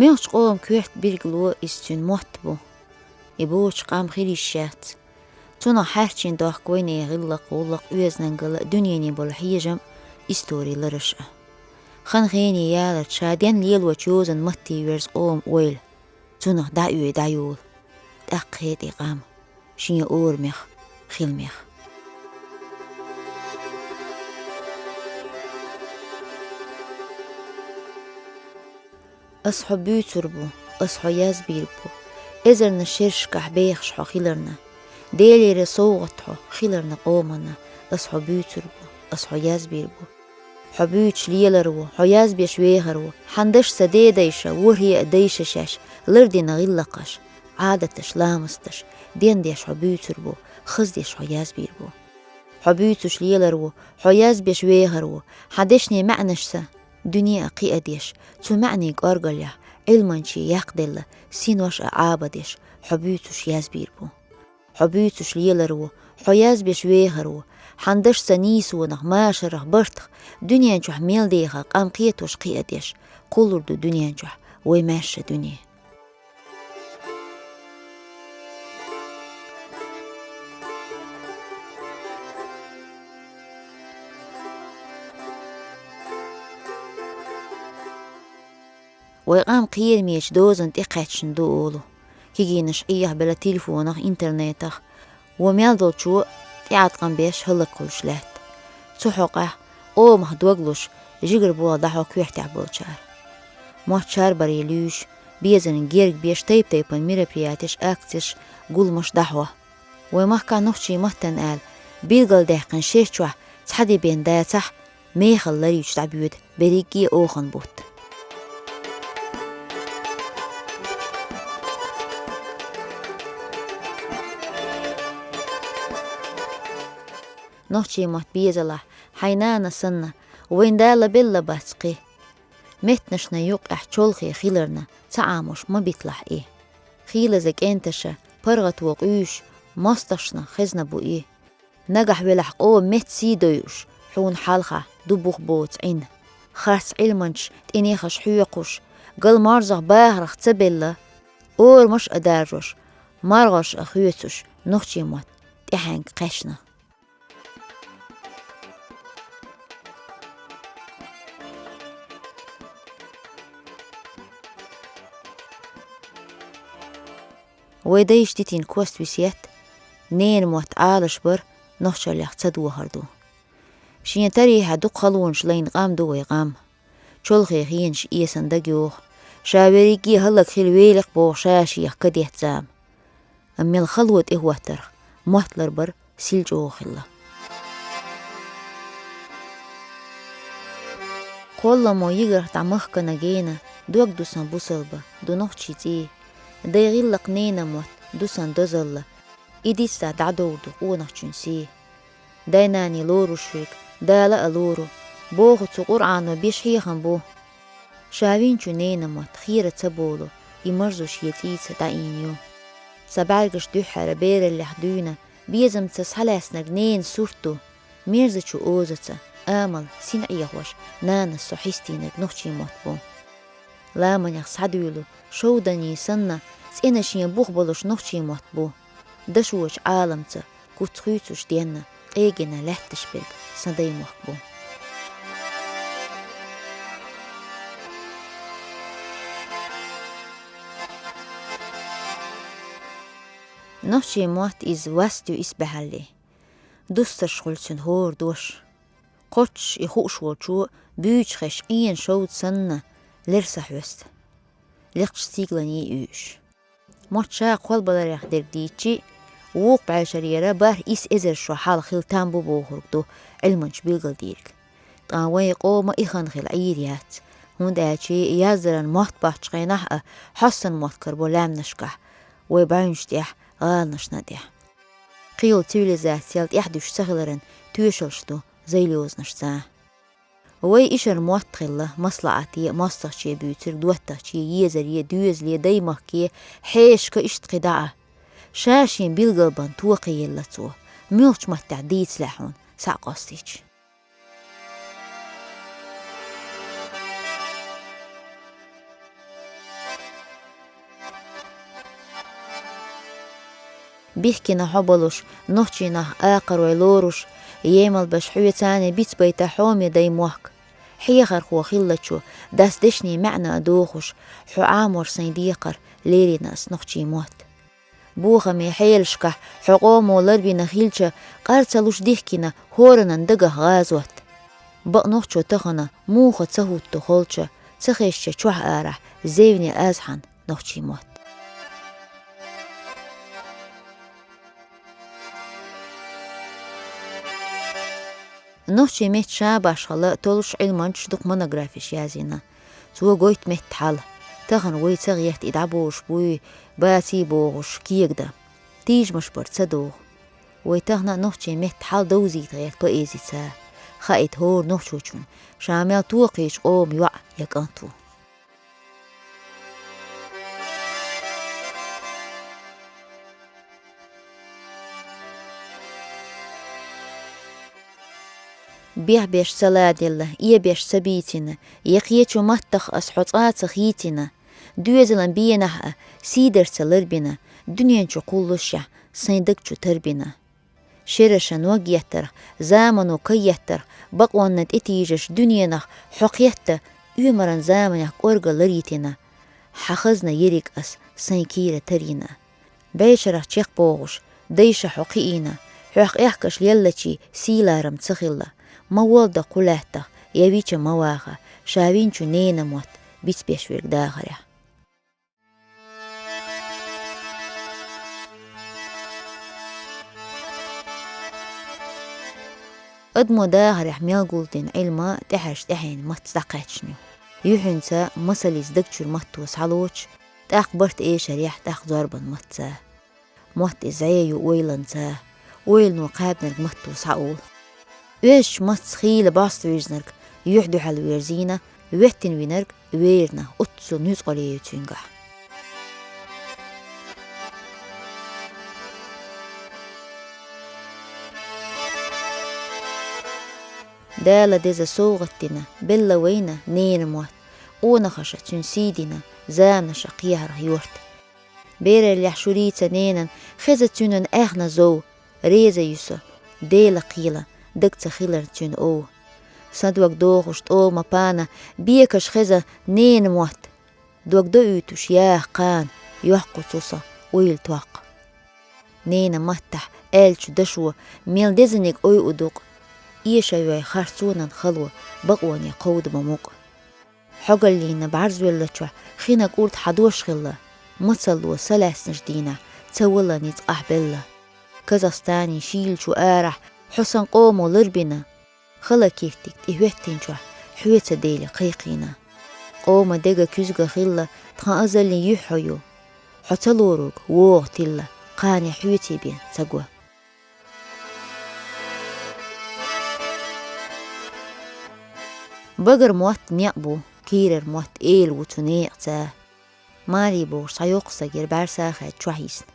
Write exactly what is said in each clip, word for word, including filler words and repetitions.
Мелча къоман коьрта билгало иза цуьнан мотт бу. И боцуш къам хила йиш яц. Цунах хьаьрчина дохку вайнехан гӀиллакх, гӀуллакх, оьзангалла, дуьнене болу хьежам, историн лараш а. Хан-хене яларца ша денна лелочу йозанан матте верза къоман ойла. Цунах дӀаоьцу, дӀайолу. ТӀаккха хета и къам, шен орамех, хиламех. Ас хьо буьйцур бу, ас хьо язбийр бу. Эзарнаш шерашкахь бехаш хьо хиларна. Делера совгӀат хьо хиларна къоманна. Ас хьо буьйцур бу, ас хьо язбийр бу. Хьо буьйцуш лелар ву, хьо язбеш вехар ву. Хьан дашца дедайша, ворхӀе а дайша шаьш, лардина гӀиллакхаш, Ӏадаташ, ламасташ, дендеш хьо буьйцур бу, хаздеш хьо язбийр бу. Хьо буьйцуш лелар ву, хьо язбеш вехар ву. Хьан дешнийн маьӀнашца дуьне а кхиадеш, цу маьӀнийн кӀоргаллехь Ӏилманчийн яккхаделла синош а Ӏабадеш, хьо буьйцуш язбийр бу. Хьо буьйцуш лелар ву, хьо язбеш вехар ву. Хьан дашца нийсонах, машарах, бартах, дуьнен чохь мел деха къам кхетош, кхиадеш, кхуллур ду дуьнен чохь вай маьрша дуьне. Вай къам кхерамечу дозанна тӀекхаьчна ду олу. Кегийнаш Ӏехабелла телефонах, интернетах. Вон мел долчо тӀеӀаткъам беш хӀаллакьхуьлуш лаьтта. Цу хьокъехь къомах дог луш, жигара болх дӀахьо коьртехь болчара. Мотт шарбаре луьйш, безамна герга беш, тайп-тайпана мероприятеш, акцеш, гуламаш дӀахьо. Вай махкахь нохчийн маттана ала, билгалдаьккхина шер чохь цхьа де бен дацахь, мехала ларийча дӀабоьду берриге а охан бутт. Нохчийн мотт безалахь, хьайн нана санна, вайн Дала белла бац кхин. Меттанашна юккъехь чолхе хиларна ца Ӏамош ма биталахь и. Хийлаза кӀенташа, паргӀато къуьйсуш, мостагӀашна хезна бу и. Нагахь велахь къоман метта сий дойуш, хьуна хьалха ду бух боцу Ӏин. Харц Ӏилманчаш тӀе нехаш хьоькхуш, гал марзах бахарх ца белла, орамаш а даржош, маргӀаш а хоьцуш, нохчийн мотт тӀаьхьенга кхаьчна. Вай дайша дитина кост висет, ненан мотт Ӏалаш бар нохчаллех ца дохар ду. Шен тарихьа дукха халонаш лайна къам ду вай къам. Чолхе хенаш эсан дага йоху. Ша верриге хӀаллакьхила велакх боху ша шех кадетта зама. Амма мел хало тӀехӀоттарх, мотт ларбар сил чӀогӀа хилла. Кхолламо йигарх дӀа махкана гена, дог ду сан бусалба, ду нохчийн цӀий. Дай гӀиллакх, ненан мотт ду сан дозалла, и дицдахь дӀадовр ду къонахчун сий. Дай-наний лоруш верг Дала а лору, боху цу Къуръано беш хьехам бу. Ша винчу ненан мотт хера ца болу, и марзо шен цӀийца дӀаийна ю. Сан бӀаьргаш дуьххьара бераллех дуьйна, безамца схьалаьцнарг ненан сурт ду. Мерзачу озаца, амал, син Ӏехош, нанас со хьистийнарг нохчийн мотт бу. Ламанех схьадуьйлу шовданийн санна, цӀена шен бух болуш нохчийн мотт бу. Дашочу Ӏаламца куц хуьйцуш денна, къегина лаьтташ берг сан даймохк бу. Нохчийн мотт иза васт ю исбаьхьалли. Дустарш хуьлу цуьнан хӀора дош. Кхоччуш и хууш волчо буьйцуш хезча, Ӏена шовда санна, лер сан хьоьста, лекхачу стигланийн уьйш. Мотт ша кхолбаларех дерг дийцчи, вукху бӀешарера бархӀ исс эзар шо хьалха хилла там бу бохург ду Ӏилманчаша билгалдийриг. Ткъа вайн къоман и хан хила Ӏийр яц, хӀунда аьлча яздаран мотт бахчу хенахь а хьоссана мотт карабо лаьмнашкахь, вай бӀаьвнаш тӀехь, гӀаланашна тӀехь. Кхин йолу цивилизациял тӀаьхьадуьсуш ца хиларан тоьшаллаш ду зайлозанаш цӀа. Вай ишар мотт хилла, маслаӀате, мостагӀче буьйцург, доттагӀче, езаре, доьзале, даймахке, хьешашка, иштта кхин дӀа а. Ша шен билгалбан тохаелла цо, муьлхачу маттехь дийцалахь хьуна, схьа а къостийча. Бихкина хьо болуш, нохчий нах акхарой лоруш, емал беш хьоьца бицбайта хьоме дай мохк. Хьехархо хиллачо, дас дешнийн маьӀна а дохуш, хьо Ӏамор сайн декхар, лерина ас нохчий мотт. Бохаме хьелашкахь хьо къомо ларбина хилча, къар ца луш дихкина, хӀоранан дагах гӀазот. Бакъ нохчо тахана муха ца хӀутту холча, ца хезча чохь арахь, зевне аз хьан нохчий мотт. Нохчий меттан ша башхала толуш Ӏилманчаш дукха монографиш язйина. Цо гойту меттан хьал. Тахана вай ца гӀерта и дӀаболуш буй, баций бохуш, кегадан. Тийжамаш бар ца догӀу. Вай тахана нохчий меттан хьал довзийта гӀерта поэзица. Хаийта хӀора нохчочунна, ша мел тохийча къома йоӀ я кӀант ву. Бехбеш ца ладелла, эбеш ца бийцина, я кхечу маттах ас хьо цкъа ца хийцина, доьзалан бенахь а сийдар ца ларбина, дуьнен чу кхуллушехь сайн даг чу тарбина. Шерашан ваг еттарх, замано кай еттарх, бакъонна тӀетийжаш дуьненах хьо кхетта, оьмаран заманех кӀорга ларйитина. Хьан хазна ерриг ас сайн кийра тарйина. БӀешарах чекхбохуш, дайша хьо кхиийна, хьох къехкаш леллачий сий-ларам ца хилла. Ма волда кху лаьттах, я вича ма ваха, ша винчу ненан мотт бицбеш верг дахарехь. Адамо дахарехь мел гулдина Ӏилма тӀаьхьарчу тӀаьхьенан матца дӀакхаьчна ю. Юьхьанца масаллица даг чуьра матто схьалоцуш, тӀаккха барт эшарехь тӀаккха зорбан матца. Мотт иза зӀе ю ойланца, ойлано кхаьбнарг матто схьаолу. Оьзачу матца хийла бӀоставирзинарг юьхь-дуьхьал верзийна, веттина винарг вейрна, оццул нуьцкъале ю цуьнгахь. Дала деза совгӀат дина, белла вайна ненан мотт, къонахаша цуьнан сий дина, заманаша кхехьарх йорта. Бераллехь шурийца ненан хеза цуьнан аьхна зов, реза ю со, Дела кхела, даг ца хилар цуьнан ов. Сан дог дохуш тӀома пана, бекаш хеза ненан мотт. Дог доуьйтуш яха кхана, йоккху цу со ойла токкха. Ненан маттахь аьллачу дашо мел дезаниг ой у дукъ, эша йой харцонан хало, бакъоне кховда ма мукъ. Хьогаллина бӀарзвеллачохь хинаг урд хьан дош хилла, мацалло са лаьцначу дийнахь ца вала ницкъ ахь белла. Казахстанин шийлачу арахь хьо сан къомо ларбина, хала кеттиг тӀе хӀоьттинчохь хьоьца Деле кхайкхийна. Къома дега куьзга хилла, тхан азаллин юьхь хьо ю. Хьо ца лоруг вогӀу тилла, кхане хьоьций бен ца го. Багара мотт некъ бу, кийрара мотт эла ву цу некъаца. Мари бохуш цхьа йоккха стаг яра бӀаьрса хаьдда чохь йисна.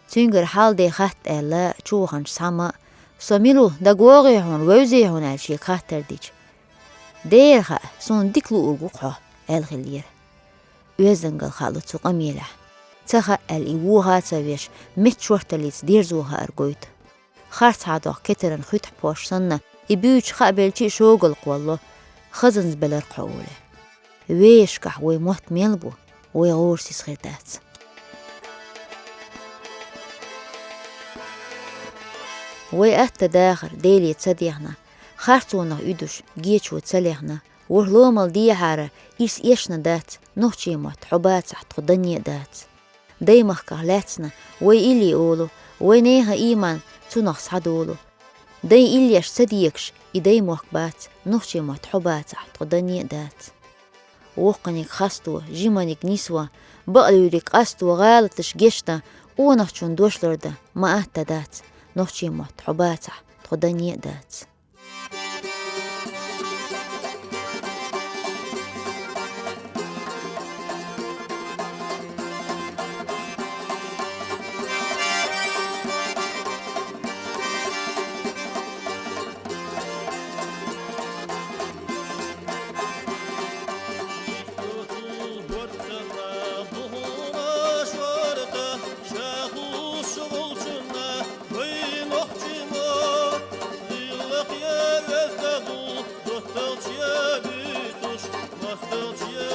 Цуьнгара хьал-де хатта аьлла, чу ваханчу цхьамма а: «Со мила ву, дагавогӀий хьуна, вевзий хьуна?» — аьлла шега хаттар дича. «Дера хаьа, суна дика луург ву-кх хьо», — аьлла хиллера. Оьздангалла хаало цу къамелехь. Ца хаьа аьлла и воха а ца веш, меттан шорталлица дерзо хаар гойту. Харцхьа доккху кетаран хуьтахь пош санна, и буьйцуш хаа белчи а шогал кхолло, хазанза белар кхо оле. Вешкахь вай мотт мел бу, вай гӀорасиз хир дац. Вай атта дахар Деле ца дехна, харцонах уьдуш гечо ца лехна, ворхӀ ломал дехьара, ирс эшна дац, нохчий мотт хьо бацахь, тхо данне а дац. Даймахках лаьцна, вай илли олу, вай нехан ийман цунах схьадолу. Дайн иллеш ца декаш, и даймохк бац, нохчий мотт хьо бацахь, тхо данне а дац. Воккханиг хасто, жиманиг нисво, бакълуьйриг къасто, гӀалаташ гечдан, къонахчун дош лардан ма атта дац, нохчий мотт хьо бацахь, тхо данне а дац. Dieu